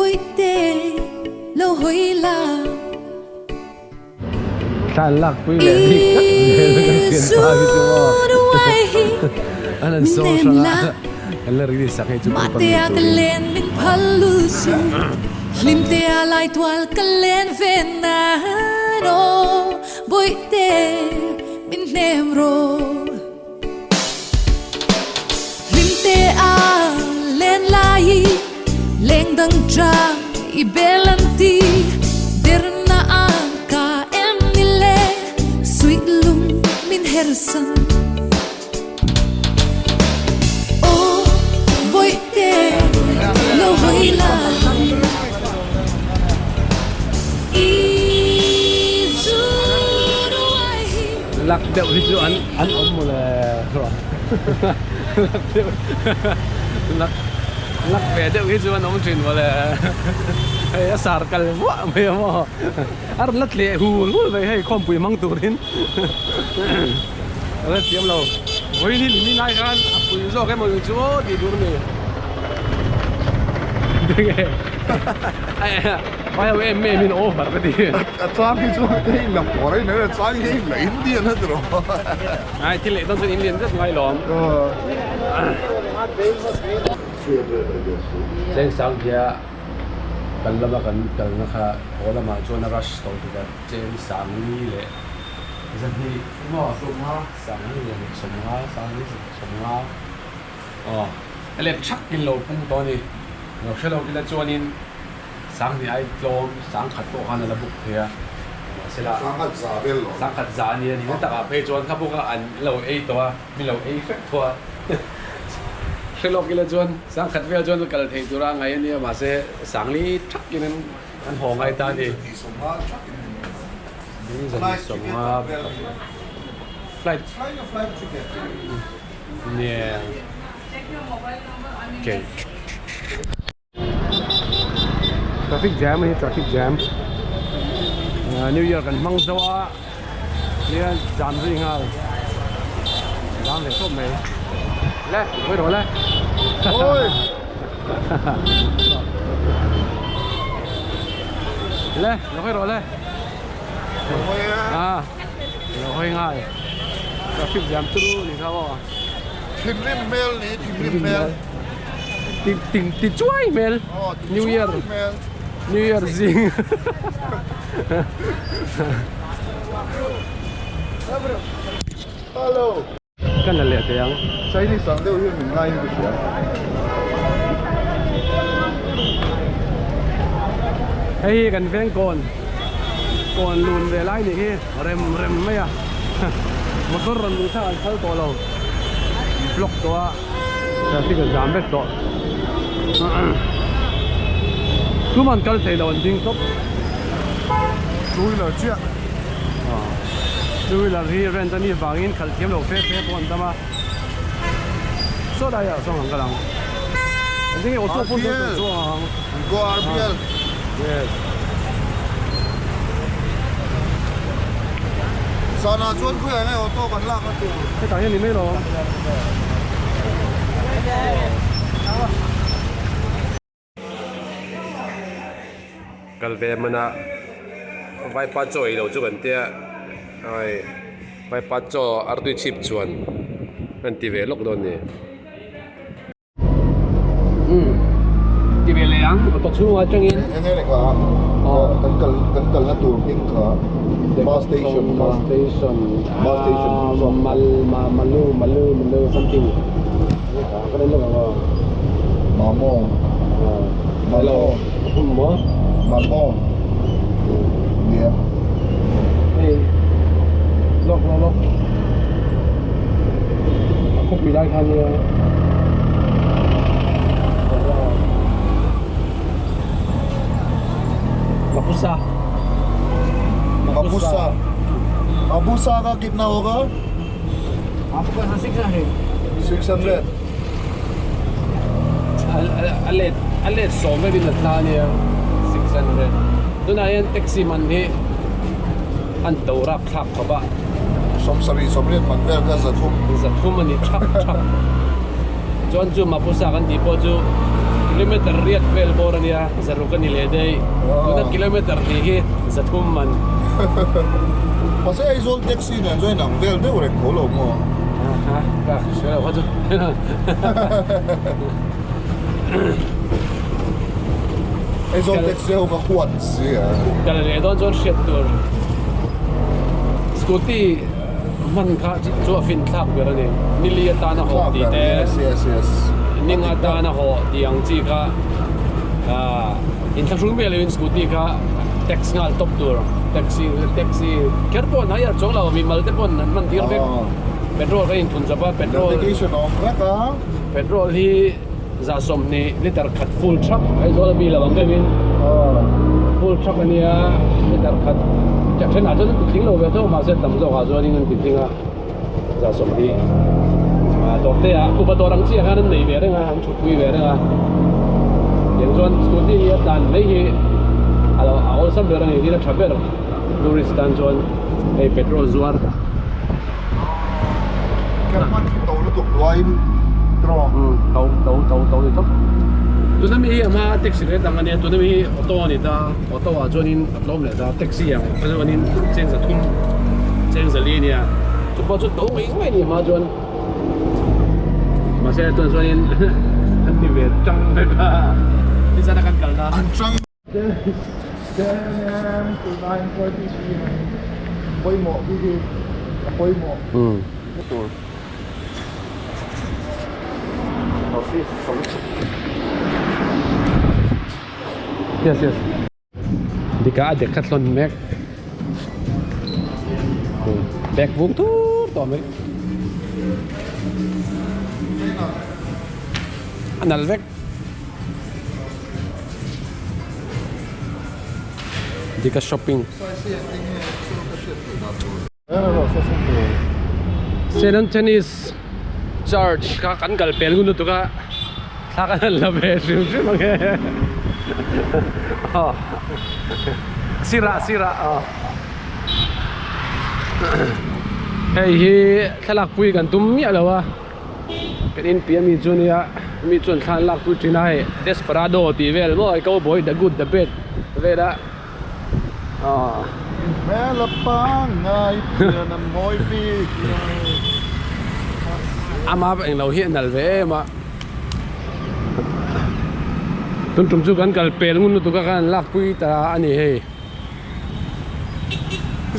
Bawihte lo hawi la. Thla an lak pui leh bik tlat zel kan thian pa hi chu maw an han saw hrang a kan la release sak hei chu group a mi turin. Lak deuh hi chu an an awm mawle lak deuh lak lak ve deuh hi chu an awm thin mawle hei a sar kal vuah mai a maw a rawn la tleh hul hul mai hei khawmpui hmang turin a la thiam lo vawiin hi limi lai khan a pui zawk emaw ni chu aw tih tur a ni enge vai ho em em in over ka ti. A chang hi chu hei la foreigner a chang hi hei la Indian a tiraw. Ai thil leh dawn chuan in lian zet ngai lawm. Cheng sang hia kan lama kan kalna kha haw lamah chuan a rush tawh tuk a cheng sang li leh zahnih maw sang li leh sawmnga sang li sawmnga aw a let thak in lo pung tawh a ni lo hre lo ila chuanin Sanghnih ai tlawm, sangkhat pawh khan a la buk thei a, mahsela Sangkhat za vel lo. Sangkhat za a ni a ni. Heti takah phei chuan kha bawka an lo ei tawh a, mi lo ei hrep tawh a. Hre lawk ila chuan sangkhat vel chuan kal thei tura ngai a nia, mahse sangli thakin an an haw ngai ta a ni. Zahnih sawmnga Flight. Nia. Okay. Traffic jam a ni traffic jam New Year kan hmang zo a hian jam zui nghal jam ve tawp mai le hawi rawh le le lo hawi rawh le a lo hawi nghal traffic jam chu ni kha aw thinrim hmel ni thinrim hmel. Ti ti ti chuai hmel New Year New Year zing Hello Kan la leh teh ang Chinese ang deuh hian min ngai in ka hria. Hei hi kan veng kawn kawn lun ve lai nih hi rem rem mai a motor rawn luh thlak an phal tawh lo block tawh a. Traffic a zam vek tawh tuman kal thei lo an ding tawp Two wheeler chiah Two wheeler hi rent a nih vangin khalh thiam lo fe fe pawh an tam a saw lai ah sawn an kal ang engtin nge auto pawh sawn chuang ang We go RBL Yes Zanah chuan khawiah nge auto kan lak a tur. Hetah hian ni mai lo. Kal ve hmana vaipa chaw ei lo chu kan tia ai vaipa chaw artui chhip chuan an ti ve lawk dawn ni. Ti ve leh ang auto chhungah atangin. Eng nge kha kan kal kan kalna tur hming kha bus station kha bus station bus station mal ma malu malu malu something ka rin lawk ang aw Mamo hello maw Mamo nia hei lawk lawk lawk a khawpui lai khan nia Mapusa Mapusa Mapusa ka kitna hoga Mapusa 600 600 a let a let sawm vekin a thla ania 600 tunah hian taxi man hi an to rap thlak khawp a. Sawmsarih sawmriat man vel kha zathum. Zathum a ni thak thak. Chuan chu Mapusa kan tih pawh chu Kilometer riat vel bawr ania zaruk a ni leh daih. Tuna kilometer hnih hi zathum man. Mahse Aizawl taxi nen chuan inang vel deuh reng tho lo maw? Ha ka hre lo kha chu. Aizawl taxi ho ka huat si a. Kal leh dawn chuan hriat tur scooty hman kha chu a fin thlak ber a ni. Nili atana haw tih te, ning atana haw tih ang chi kha inthlahrung miah loin scooty kha tax nghal tawp tur. Taxi taxi kher pawh an hire chuang lo, mimal te pawn an hman tir vek. Petrol kha inthun chawp a, petrol petrol hi Za 20 liter khat full truck Aizawl a mi lo ang deuhin full truck a nia liter khat a thenah chuan an ti tling lo ve tho mahse tam zawkah chuanin an ti tling a za 20 ah dawrte ah kuhva dawr ang chiah khan an nei ve reng a an thutpui ve reng a tiang chuan scooty hi a tlan mai hi a lo a awlsam ber a ni tin a tha ber tourist tan chuan hei petrol zuar. Kherhman hi to lutuk hnuaiin draw. To to to to ni tawp. Tuna mi hi a hma taxi rate ang ania tuna mi hi auto a ni ta auto ah chuanin a tlawm leh ta taxi ang kha chuanin cheng za thum cheng za li ania chu pawh chu to ngei ngei a ni a hma chuan mahse tunah chuanin an ti ve tang vek a nizan a kan kalna. An tang. 10 am to 9:30 pm pawimawh hi hi a pawimawh tur. Yes yes. Dika a dek kha thlawn mek. Bag vung tur tawh mai. A nal vek. Dika shopping. St. Anthony's Church kha kan kal pel ngun lutuk a thla kan han la ve hrim hrim ang e aw sirah sirah aw hei hi thlalak pui kan tum miah lo a. Kan inpiah mi chu nia mi chuan thla an lak pui thin a hei desperado tih vel maw cowboy the good the bad vel a aw. Hmel a pangngai pian a mawi bik lo. Ama englo hi a nal ve em a tun tum chu kan kal pel ngun lutuk a kan lak pui ta a ni hei.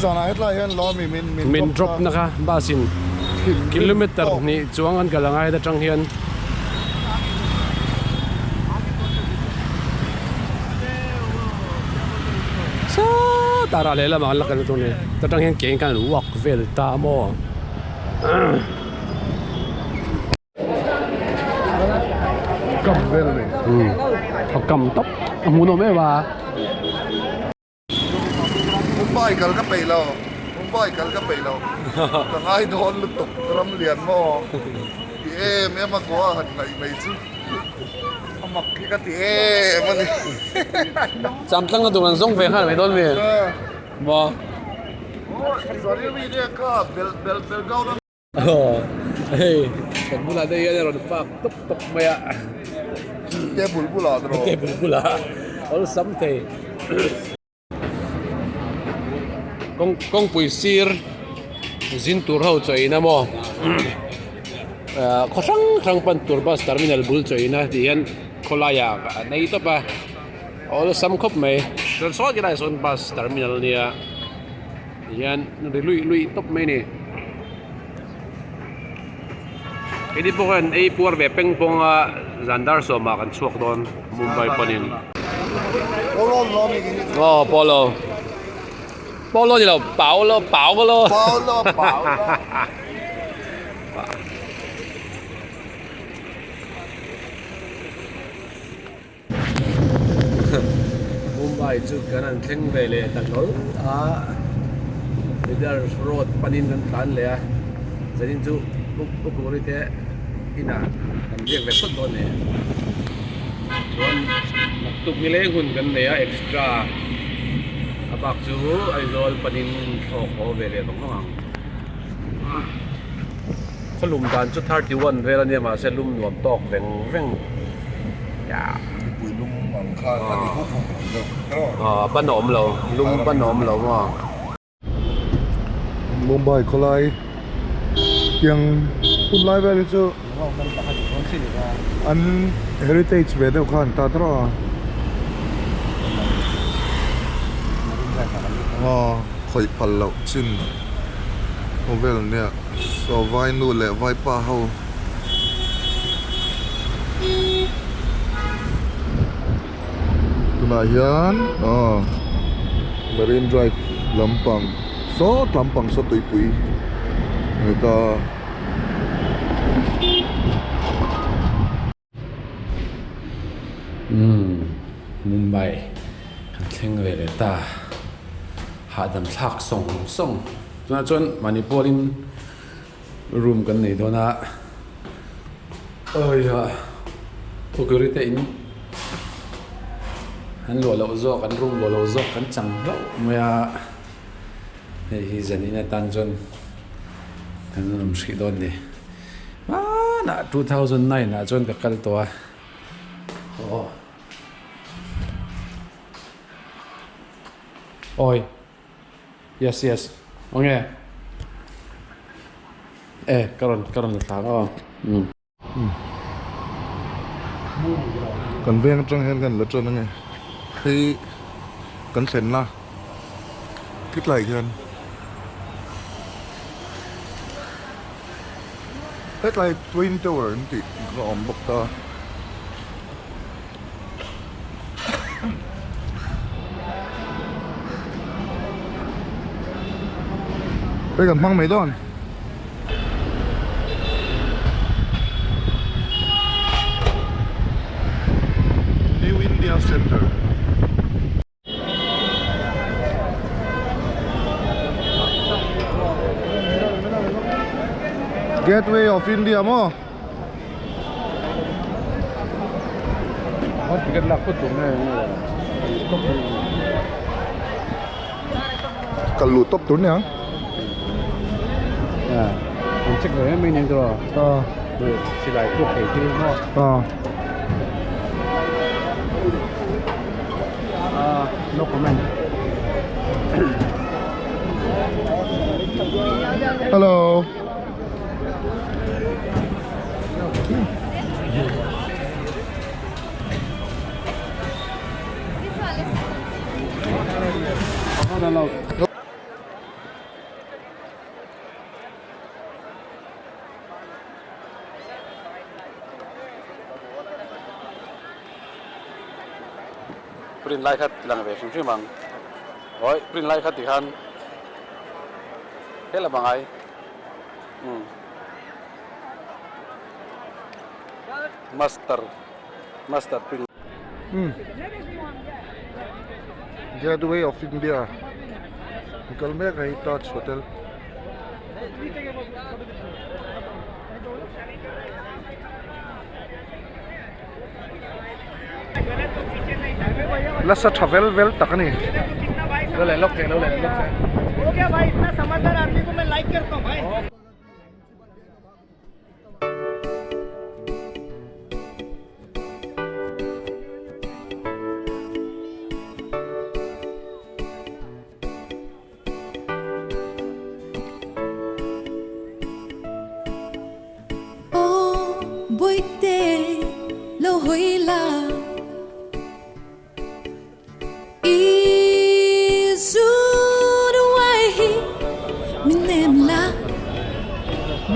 Zanah hetlai hian Lawmi min min min drop na kha bus in kilometer hnih chuang an kal angai atang hian sawtah rah lehlamah an la kal na tur a ni ta tang hian ke in khan an walk vel ta maw. Kam vel a ni. A kam tawp a hmuhnawm em a. Mumbai kal ka peih lo Mumbai kal ka peih lo ka ngai dawn lutuk ram lian maw ti em em a Goa han ngaih mai chu a mak hi ka ti em a ni. Cham tlang na tur an zawng ve nghal mai dawn mi maw. Aw hei kan bulah te hian a rawn park tawp tawp mai a table bulah te rawh table bulah awlsam thei kawng kawngpui sir zin tur ho chaw in a maw ah khaw hrang hrang pan tur bus terminal bul chaw in a tih hian khawlaiah a nei tawp a awlsam khawp mai chuan sawi tilaiah sawn bus terminal a nia. Hian ri luih luih tawp mai a ni. Keini pawh hian ei puar ve peng pawng a zan dar sawmah kan chhuak dawn Mumbai panin. Aw Polo. Polo ni lo Paolo Paolo. Paolo Paolo. Mumbai chu kan han thleng ve leh ta hlawl a, Bidar road panin kan tlan leh a, zanin chu Upuri te inah kan riak ve phawt dawn e. Chuan naktuk nileng hun kan nei a extra a bak chu Aizawl panin thlawk haw ve leh vang vang ang. Khaw lum dan chu 31 vel a nia mahse lum nuam tawk veng veng. Nipui lum ang khan a ti huk huk lo deuh tawh. Aw a pan a awm lo, lum pan a awm lo maw. Mumbai khawlai tiang hun lai vel hi chu an heritage ve deuh kha an ta tawh a. Aw khawih phal loh chin khawvel nia saw vainu leh vaipa ho. Tunah hian aw Marine Drive lampang sawt lampang saw tuipui a ni ta. Umm Mumbai kan thleng ve leh ta hahdam thlak sawng sawng tunah chuan mahni pawlin Room kan nei dawn a, awiha Ukuri te in an luah loh zawk an room luah loh zawk kan chang hlauh mai a, hei hi zanin atan chuan kan rawn hrih dawn ni. Hmanah 2009 ah chuan ka kal tawh a, aw awi. Yes yes enge e ka rawn ka rawn la thla ang aw umm. Kan veng atang hian kan la tan ange hei kan thlenna khitlai khian hetlai twin tower an tih a awm bawk ta. Hei kan hmang mai dawn. New India Center. Gateway of India maw? Kal luh tawp tur nia. No comment. Hello. Print lai kha ti lang ve hrim hrim ang awi print lai kha ti khan helam angai umm master master print. Umm Gateway of India kal mek a hi Taj Hotel. Nasa tha vel vel tak a ni. Aw Bawihte lo hawi la I zun uai hi min nem la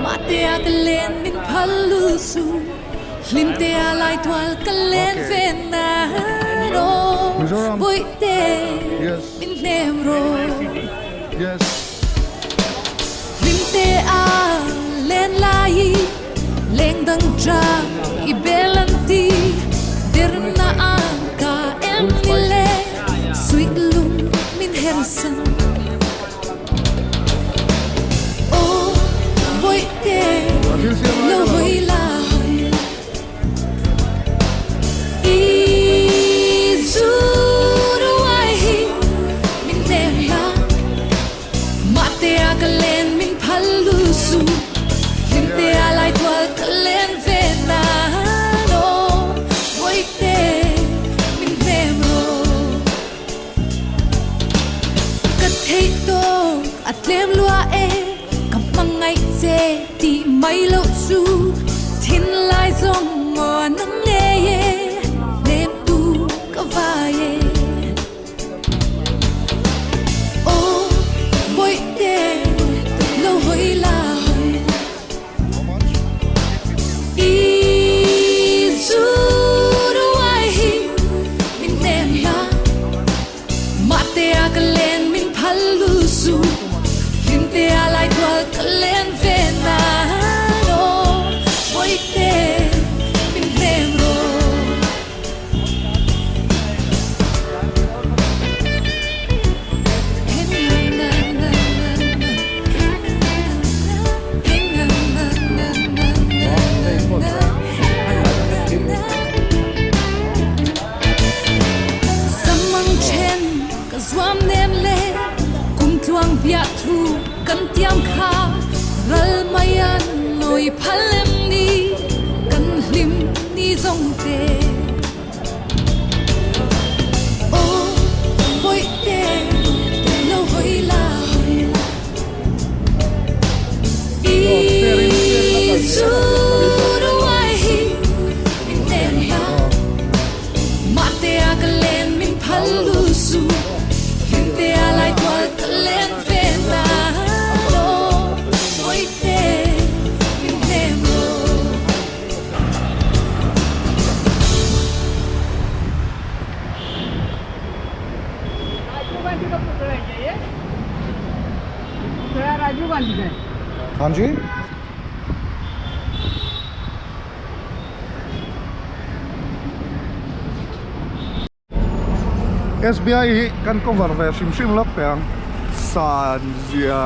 Mahtea ka len min phal lu su Hlimtea laitual ka len ve nan Aw Bawihte min hnem rawh Hlimtea len lai leng dang cha i bel an ti Derna ang ka em ni le Suih lung min hersan Aw Bawihte lo hawi la I zun uai hi min hnem la Mahtea ka len min phal lu su Hlimtea laitual ka len ve nan Aw mai loh chu thinlai zawng maw nang ngei e hnemtu ka vai e. Aw bawihte lo hawi la I zuruai hi min hnem la Mahtea ka len min phal lu su Hlimtea lai tual ka len ve nan Aw bawihte min hnem rawh. Samang then ka zuam nem le kumtluang biahthu kan tiam kha ral mai an noi phal em ni kan hlim ni zawng te. Aw bawihte lo hawi la I zuruai hi min hnem la Mahtea ka len min phal lu su Hlimtea lai tual ka len ve ta Aw bawihte min hnem rawh. Hanji? SBI hi kan cover ve hrim hrim lawk teh ang san zia.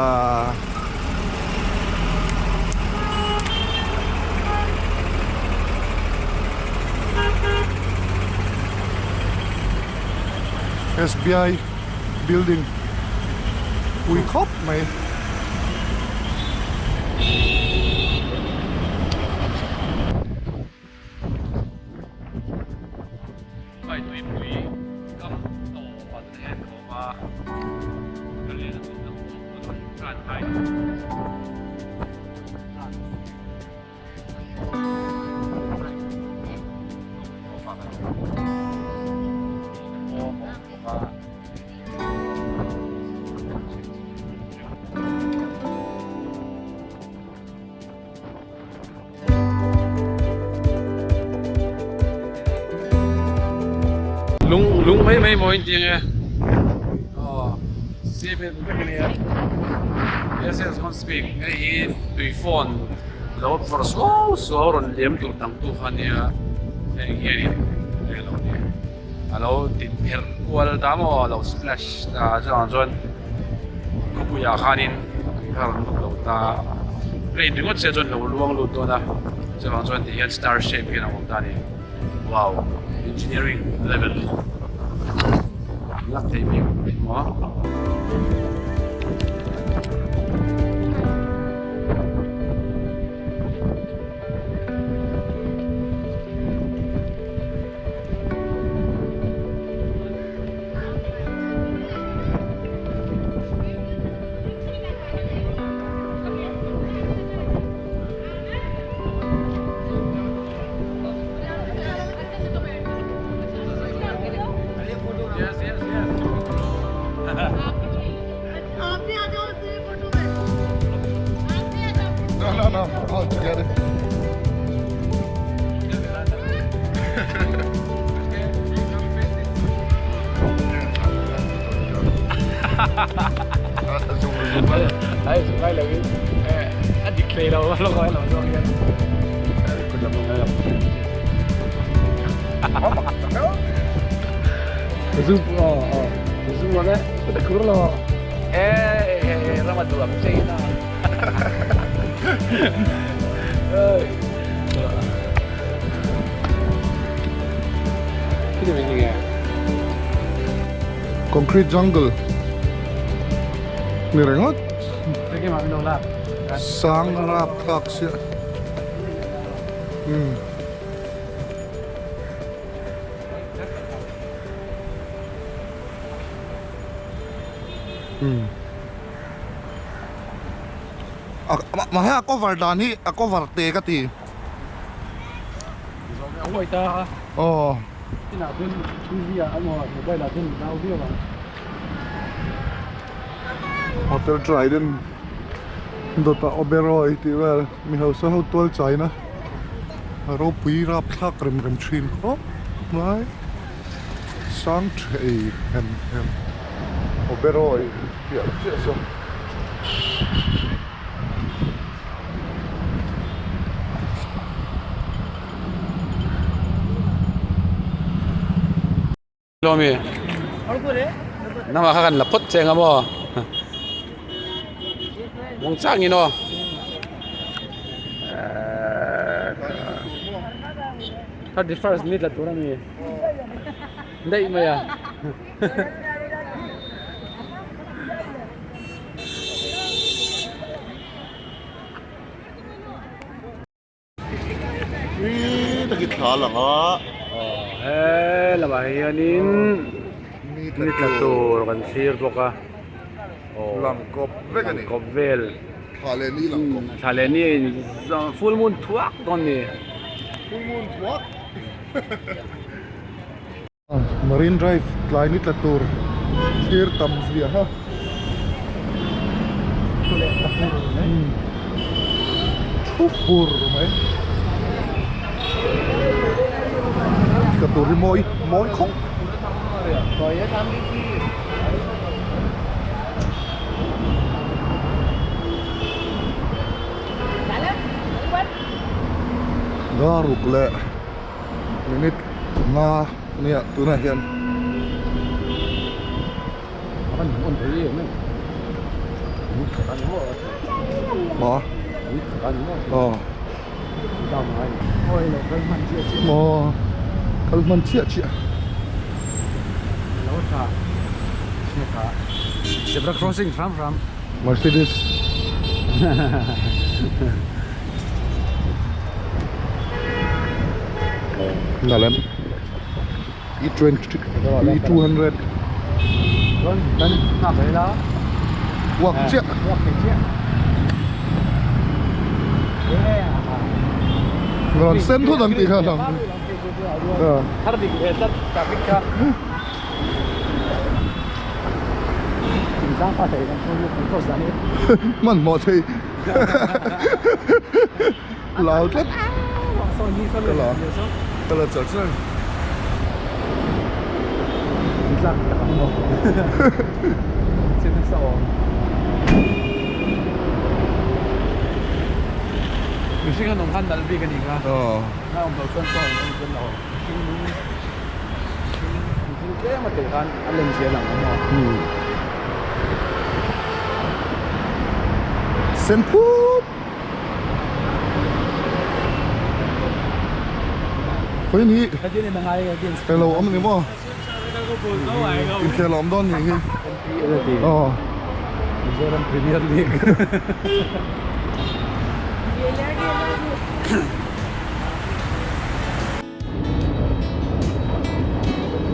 SBI building pui khawp mai. Hmai tuipui kam tawp ah te hian ka awm a, ka len a tum ang tih pawh a tan kai. Lung lung mai mai maw in ti ange aw save hmel vek ania yes yes come speak hei hi tui phone lo vawrh suau suau rawn liam tur dang tu kha ania heng hianin hei alo ni alo tin pherh kual ta maw alo splash ta chuvang chuan khawpuiah khanin tui kha a rawn lut lo ta plane ringawt chiah chuan lo luang lut dawn a chuvang chuan tihian star shape hian a awm ta a ni wow engineering level lak theih bik maw. No, no, no, all together. Ai zu ngai lo in a dik hlei lo a lo ngai lo zawk hian kut lam ngai lo. Zu aw aw zu ang e ka khur lo e rama duam chei na. Concrete jungle ni ringawt sang rap thlak chiah umm. Mahse a cover dan hi a cover te ka ti. A white a. Aw. Inah chuan TV ah emaw mobile ah chuan nau viau ang. Hotel Trident dawtah Oberoi tih vel mi hausa ho tual chaina a ropui rapthlak rem rem thin khawp mai. Sang thei hem hem Oberoi piah chiah saw. Lawmi Nangmah kha kan la phawt che anga maw Mawng chang in aw 31st ni tla tur a mi daih mai a. Tui takin thla lang a. Aw he lamah hianin ni tla tur kan thlir bawk a. Aw Lang kawp vek a ni. Lang kawp vel. Thla leh ni lang kawp. Thla leh ni full moon thuak dawn ni. Full moon thuak. Marine Drive tlai ni tla tur thlir tam zia ha. Thu fur mai. Tla tur hi mawi mawi khawp. Daruk leh minute nga nia tunah hian maw aw maw kal hman chiah chiah Zebra crossing hram hram Mercedes Nalem E20 E200 Uak chiah Rawn sen thut an tih kha lang Hmanhmawh thei Lau tlat Ka la ka la char char Mihring an awm khan nalh bik a ni kha. Ngai awm loh chuan saw an awm chuan lo mihring mihring tlem a tel khan a lem zel ang awm a. Sen phut. Khawi ni Hello awm ni maw Inkhel a awm dawn ni hi Aw Mizoram Premier League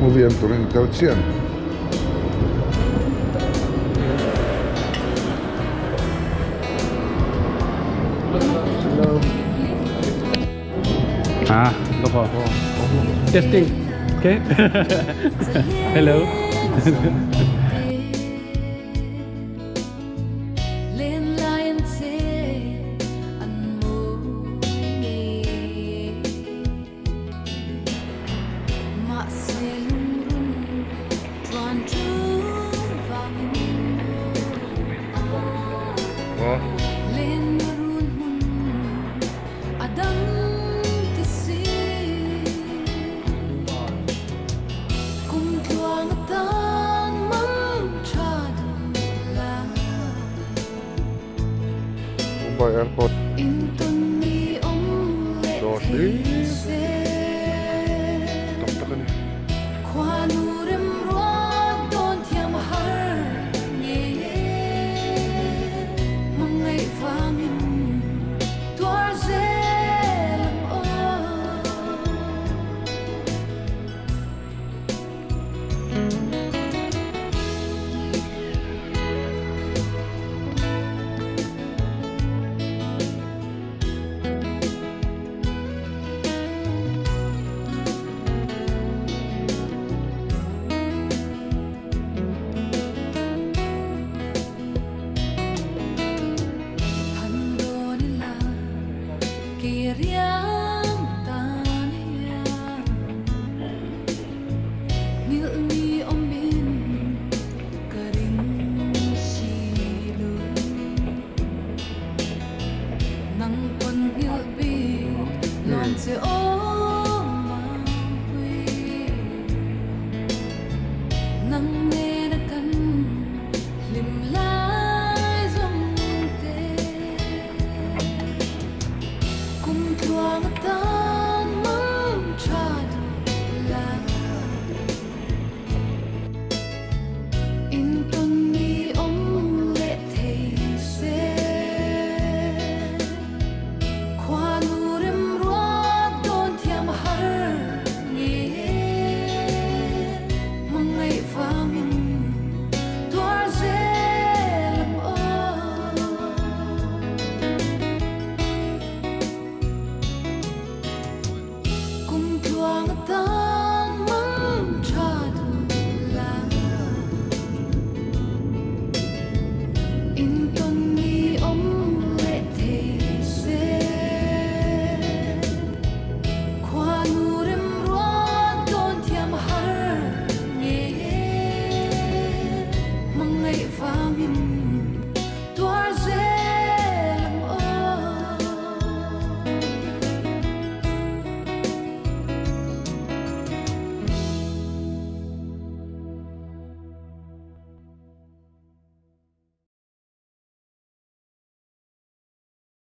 Movie an turin kal chian. Hello. Ah, loko. Testing. Okay. Hello. Mumbai Airport.